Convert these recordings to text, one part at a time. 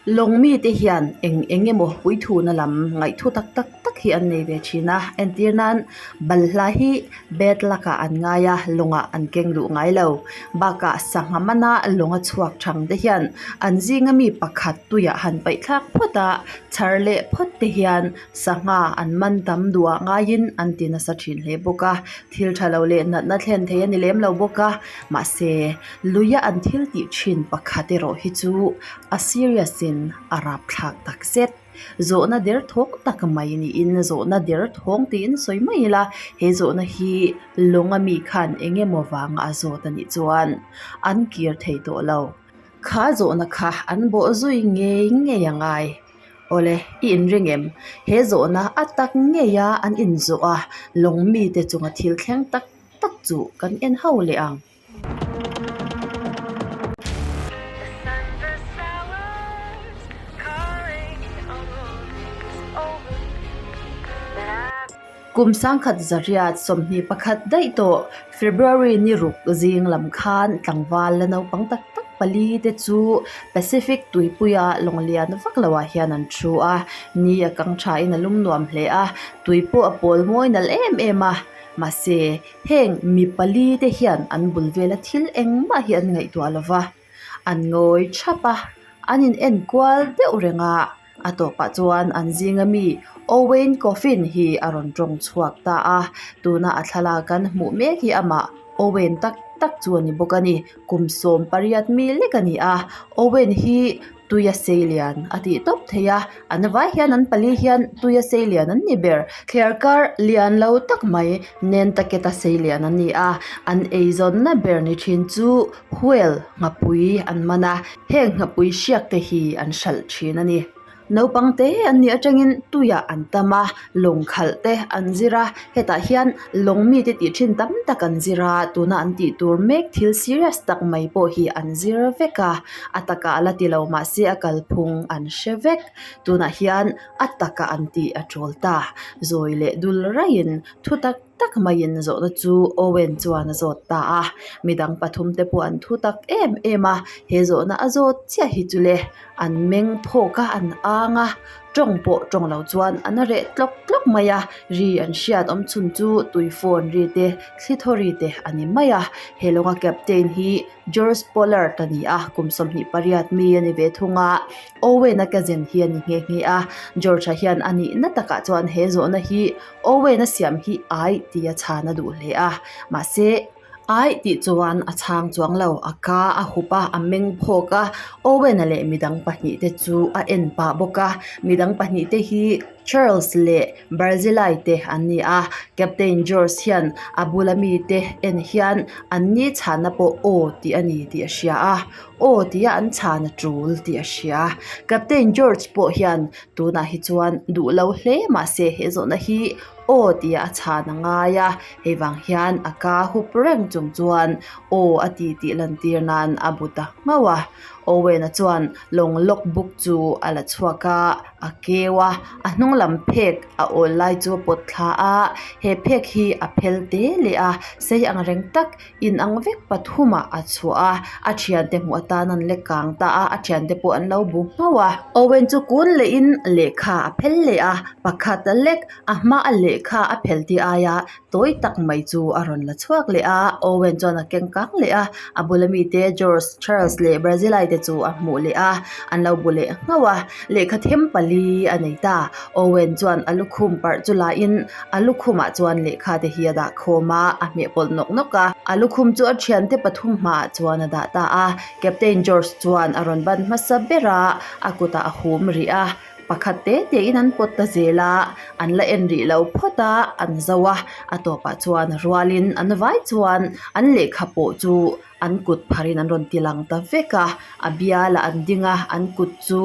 Lawng mite hian eng eng emaw puithuna lam ngaihthu tak tak tak hi an nei ve thin a entir nan balhla hi bed lakah an ngai a lawngah an keng duh ngai lo bakah sangha mana lawng a chhuak thang te hian an zinga mi pakhat tuiah han paih thlak phawt a chhar leh phawt te hian sangha an man tam duh ah ngaiin an ti nasa thin hle bawk a thil tha lo leh natna thlen thei a ni lem lo bawk a mahse luia an thil tih thin pakhat erawh hi chu a serious in a rapthlak tak zet. Zawhna der thawng tak mai niin zawhna der thawng tiin sawi mai ila he zawhna hi lawng ami khan eng emaw vanga a zawt a nih chuan an kir thei tawh lo. Kha zawhna kha an bawh zui ngei ngei a ngai. Awle i inring em? He zawhna a tak ngei a an inzawh a lawng mite chunga thil thleng tak tak chu kan en ho leh ang. Kum sangkhat zariat 21 daih tawh February ni ruk zing lam khan tlangval la naupang tak tak pali te chu Pacific tuipuia lawng lian vak loah hian an thu a, ni a kang thain a lum nuam hle a, tui pawh a pawl mawi nalh em em a, mahse Heng mi pali te hian an bul vela thil engmah hi an ngaihtuah lo va, an ngawi thap a, an in en kual deuh reng a, a tawpah chuan an zinga mi Owen Coffin hi a rawn tawng chhuak ta a, tuna a thlalak an hmuh mek hi amah Owen tak tak chu a ni bawk a ni, kum 18 mi lek a ni a, Owen hi tuia sei lian a tih tawp thei a an vai hian an pali hian tuia sei lian an ni ber thliar kar lian lo tak mai nen taketa sei lian an ni a an eizawnna ber ni thin chu whale nghapui an man a heng nghapui hriak te hi an hralh thin a ni. Naupang te an nih atangin tuiah an tam a lawng khalh te an zir a hetah hian lawng mite tih thin tam tak an zir a tuna an tih tur mek thil serious tak mai pawh hi an zir vek a a takah a la ti lo mahse a kalphung an hre vek tunah hian a takah an tih a tul ta zawi leh dul raihin thu tak tak maiin zawhna chu Owen chuan a zawt ta a midang pathum te pawh an thu tak em em a he zawhna a zawt chiah hi chu le an meng phawk a an ang a tawng pawh tawng lo chuan an reh tlawk tlawk mai a ri an hriat awm chhun chu tui phone ri te thli thaw ri te a ni mai a he lawnga captain hi George Pollard a ni a kum 28 mi a ni ve thung a Owen a cousin hi a ni nghe nghe a George-a hian a nihna takah chuan he zawhna hi Owen a siam hi ai tih a chhan a duh hle a mahse ai tih chuan a chhang chuang lo a ka a hup a a meng phawk a Owen-a leh midang pahnihte chu a en pah bawk a midang pahnihte hi Charles leh Barzillai te an ni a Captain George hian a bula mite en hian an ni chhanna pawh aw tih a ni tih a hria a aw tia an chhan a tul tih a hria Captain George pawh hian Tunah hi chuan duh lo hle mahse he zawhna hi aw tia a chhan a ngai a, hei vang hian a ka hup reng chung chuan aw a ti tih lantir nan a bu ta nghauh a. Owen-a chuan lawng log book chu a la chhuak a, a keu a, a hnung lam phek a awl lai chu a pawt thla a, he phek hi a phel te leh a, sei ang reng tak In ang vek pathumah a chhuah a, a thiante hmuh atan an lek kang ta a, a thiante pawh an lo bu nghauh a. Owen chu kun lehin lehkha a phel leh a, pakhat a lek a hma a lehkha a phel tih aia tawi tak mai chu a rawn la chhuak leh a, Owen chuan a keng kang leh a, a bula mite George, Charles leh Barzillai te chu a hmuh leh a, an lo bu leh nghauh a, lehkha them pali a nei ta. Owen chuan a lukhum parh chu lahin A lukhumah chuan lehkha te hi a dah khawm a, a hmeh pawlh nawk nawk a. A lukhum chu a thiante pathum hmaah chuan a dah ta a. Captain George chuan a rawn ban hmasa ber a, a kutah a hum rih a. Pakhat te tein an pawt ta zel a, an la en rih lo phawt a, an zo a. A tawpah chuan rualin an vai chuan an lehkha pawh chu an kut pharin an rawn ti lang ta vek a. A bialah an ding a, an kut chu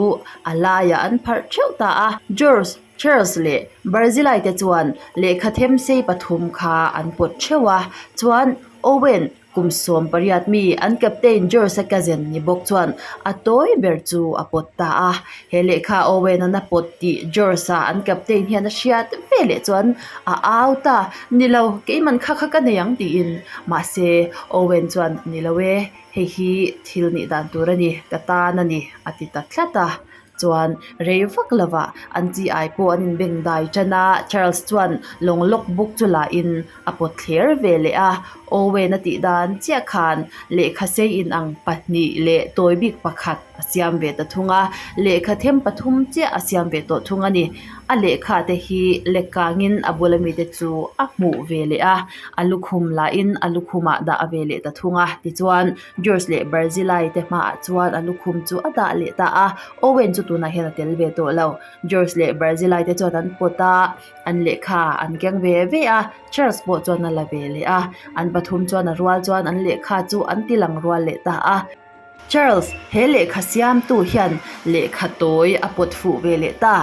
a laiah an pharh theuh ta a. George! Charles leh Barzillai te chuan lehkha them sei pathum kha an pawt theuh a, chuan Owen kum 18 mi an captain George-a cousin ni bawk chuan a tawi ber chu a pawt ta a. He lehkha Owen-a'n a pawt tih George-a an captain hian a hriat veleh chuan a au ta, Ni lo, keiman kha kha ka nei ang tiin. Mahse, Owen chuan, Ni lo e, hei hi thil nih dan tur a ni, ka tan a ni, a ti ta tlat a. Chuan rei vak lovah an chi ai pawh an inbeng dai tan a, Charles chuan lawng log book chu la in a pawt thler ve leh a, Owen a tih dan chiah khan lehkha sei inang pahnih leh tawi bik pakhat a siam ve ta thung a, lehkha them pathum chiah a siam ve tawh thung a ni. A lehkha te hi lek kangin a bula mite chu a hmuh ve leh a, a lukhum lahin a lukhumah dah a ve leh ta thung a, tichuan George leh Barzilai te hmaah chuan a lukhum chu a dah leh ta a, Owen chu tunah hian a tel ve tawh lo. George leh Barzilai te chuan an pawt a, an lehkha an keng ve ve a, Charles pawh chuan a la ve leh a, an pathum chuan a rual chuan an lehkha chu an ti lang rual leh ta a. Charles, he lehkha siamtu hian lehkha tawi a pawt fuh ve leh ta.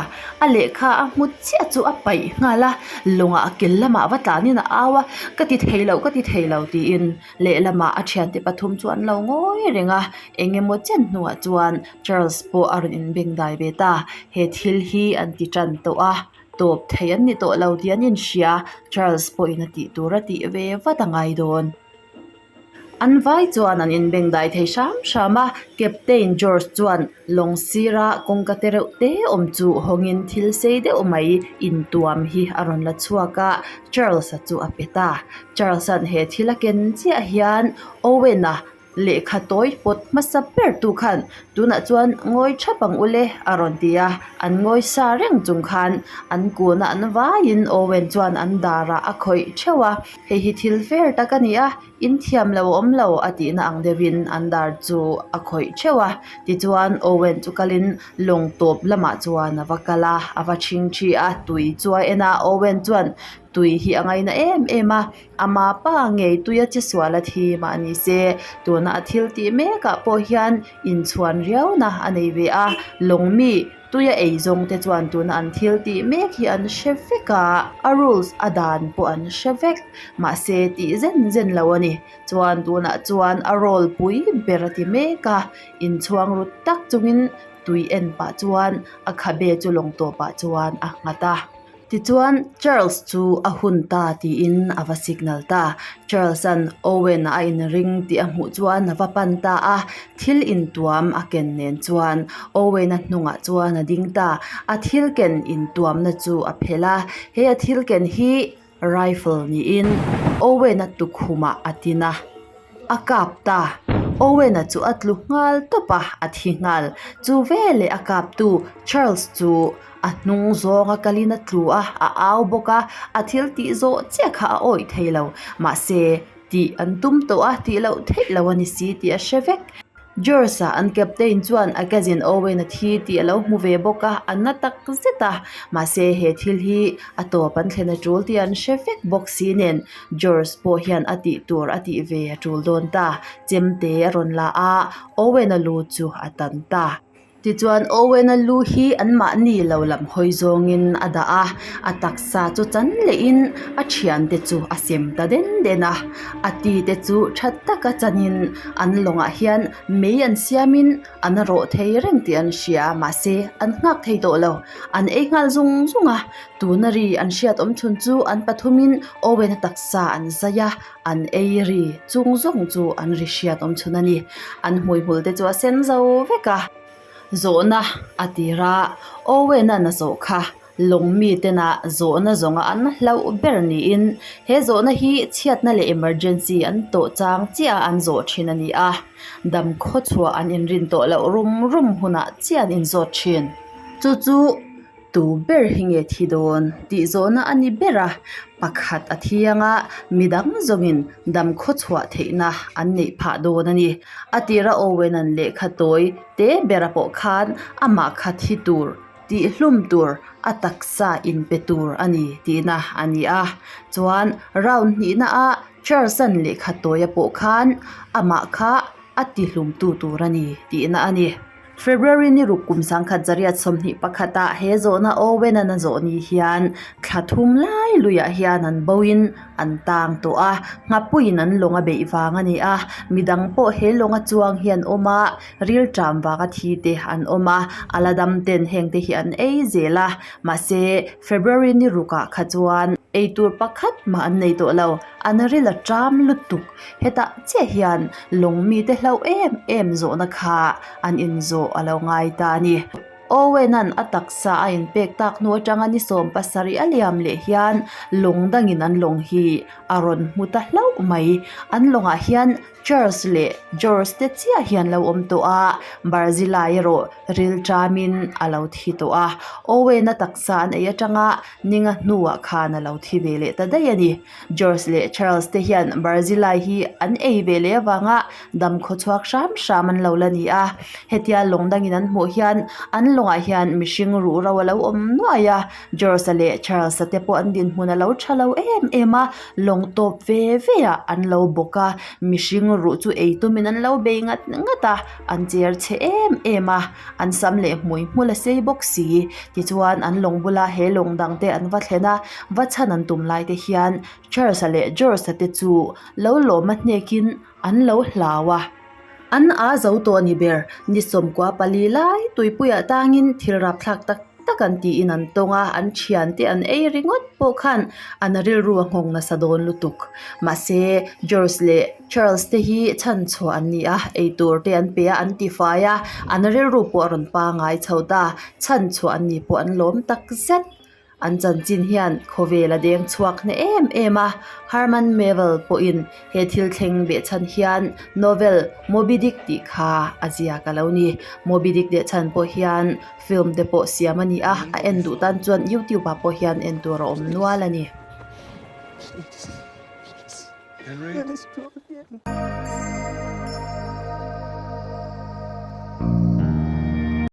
A lehkha a hmu chiah chu a paih nghal a, lawngah a kel lamah va tlanin a au a, Ka ti thei lo, ka ti thei lo tiin lehlamah a thiante pathum chu an lo ngawi reng a. Eng emaw chen hnuah chuan Charles pawh a rawn inbengdai ve ta. He thil hi an ti tan tawh a, tawp thei an ni tawh lo tih an inhria. Charles pawhin a tih tur a tih ve vat a ngai dawn. An vai chuan an inbengdai thei hram hram a, Captain George chuan lawng sira kawngka te reuh te awm chu hawngin thil sei deuh mai intuam hi a rawn la chhuak a, Charles-a chu a pe ta. Charles-a'n he thil a ken chiah hian Owen-a lehkha tawi pawt hmasa ber tu khan tunah chuan ngawi thap ang ule a rawn ti a, an ngawi sa reng chung khan an kuna an vaiin Owen chuan an darah a khawih theuh a. Hei hi thil fair tak a ni a, in thiam lo awm lo a tihna ang deuhin an dar chu a khawih theuh a. Tichuan Owen chu kalin lawng tawp lamah chuan a va kal a, a va chhing thi a, tui chu a en a. Owen chuan tui hi a ngaina em em a, ama pa ngei tuia che sual a thi mah ni se, tuna a thil tih mekah pawh hian inchhuan riauna a nei ve a, lawng mi Tuia ei zawng te chuan tuna an thil tih mek hi an hre vek a, a rules a dan pawh an hre vek. Mahse tih zen zen lo a ni. Chuan tunah chuan a role pui ber a ti mek a, inchhuang ru tak chungin tui en pah chuan a khabe chu lawng tawpah chuan a nghat a. Tichuan Charles chu a hun ta tiin a va signal ta. Charles-a'n Owen-a a inring tih a hmuh chuan a va pan ta a, thil intuam a ken nen chuan Owen-a hnungah chuan a ding ta. A thil ken intuamna chu a phelh a, he a thil ken hi rifle niin Owen-a tukhumah a tin a. A kap ta. Owen-a chu a tlu nghal tawp a, a thi nghal. Chu veleh a kaptu Charles chu a hnung zawnga kalin a tlu a, a au bawk a, a thil tih zawh chiah kha a awih thei lo. Mahse, tih an tum tawh a, tih loh theih loh a ni si tih a hre vek. George-a an captain chuan a cousin Owen a thi tih a lo hmu ve bawk a, a na tak zet a. Mahse, he thil hi a tawp an thlen a tul tih an hre vek bawk si nen George pawh hian a tih tur a tih ve a tul dawn ta. Chemte a rawn la a, Owen-a lu chu a tan ta. Tichuan Owen-a lu hi anmahni lo lam hawi zawngin a dah a, a taksa chu chan lehin a thiante chu a sem ta den den a. A ti te chu tha taka chanin an lawngah hian mei an siamin an rawh thei reng tih an hria, mahse an nghak thei tawh lo. An ei nghal zung zung a, tuna ri an hriat awm chhun chu an pathumin Owen-a taksa an zai a, An ei ri chung zawng chu an ri hriat awm chhun a ni. An hmuihmul te chu a sen zo vek a. Zawhna a tir a, Owen-a'n a zawh kha lawng mi tena zawhna zawnga an hlauh ber niin he zawhna hi chhiatna leh emergency an tawh chang chiah a an zawh thin a ni a. Dam khawchhuah an inrin tawh loh rum rum hunah chiah an inzawt thin. Chu chu. Tu ber hi nge thi dawn tih zawhna a ni ber a, pakhat a thiang a, midang zawngin dam khawchhuah theihna an neih phah dawn a ni. A tira Owen-a'n lehkha tawi te bera pawh khan amah kha thi tur, tih hlum tur, a taksa inpe tur a ni tihna a ni a. Chuan round hnihna a Charles-a'n lehkha tawia pawh khan amah kha a ti hlumtu tur a ni tihna a ni. February ni ruk kum 1921 ah he zawhna Owen-a'n a zawh ni hian thla thum lai luiah hian an boin an tang tawh a, nghapuiin an lawng a beih vang a ni a, midang pawh he lawnga chuang hi an awm a, rilṭam vanga thi te an awm a, a la dam ten heng te hi an ei zel a, mahse February ni rukah kha chuan eitur pakhat mah an nei tawh lo, an ril a ṭam lutuk. Hetah chiah hian lawng mite hlauh em em zawhna kha an inzawh a lo ngai ta a ni. Owen-a'n a taksa a inpek tak hnu atanga ni 70 a liam leh hian lawng dangin an lawng hi a rawn hmu ta hlauh mai. An lawngah hian Charles leh George te chiah hi an lo awm tawh a, Barzillai erawh rilṭamin a lo thi tawh a. Owen-a taksa an ei atanga ninga hnuah khan a lo thi ve leh ta daih a ni. George leh Charles te hian Barzillai hi an ei ve leh avanga dam khaw chhuak hram hram an lo la ni a. Hetia lawng dangin an hmuh hian an lawngah hian mihring ruh ro a lo awm nuai a. George-a leh Charles-a te pawh an dinhmun a lo tha lo em em a, lawng tawp ve ve ah an lo bawk a. Mihring ruh chu ei tumin an lo bei ngat ngat a, an cher chhe em em a, an sam leh hmui hmul a sei bawk si. Tichuan an lawng bula he lawng dang te an va thlen a, va chhan an tum lai te hian Charles-a leh George-a te chu lo lawm a hnekin an lo hlau a. An a zo tawh a ni ber. Ni 14 lai tuipuiah tangin thil rapthlak tak tak an tiin an tawng a, an thiante an ei ringawt pawh khan an rilru a nghawng nasa dawn lutuk. Mahse George leh Charles te hi chhanchhuah an ni a, eitur te an pe a, an tifai a, an rilru pawh a rawn pangai chho ta. Chhanchhuah an ni pawh an lawm tak zet. An chanchin hian khawvel a deng chhuak hne em em a, Herman Melville pawhin he thil thleng behchhan hian novel Moby Dick tih kha a ziak a lo ni. Moby Dick dehchhan pawh hian film te pawh siam a ni a, a en duh tan chuan YouTube ah pawh hian en tur a awm nual a ni. Henry.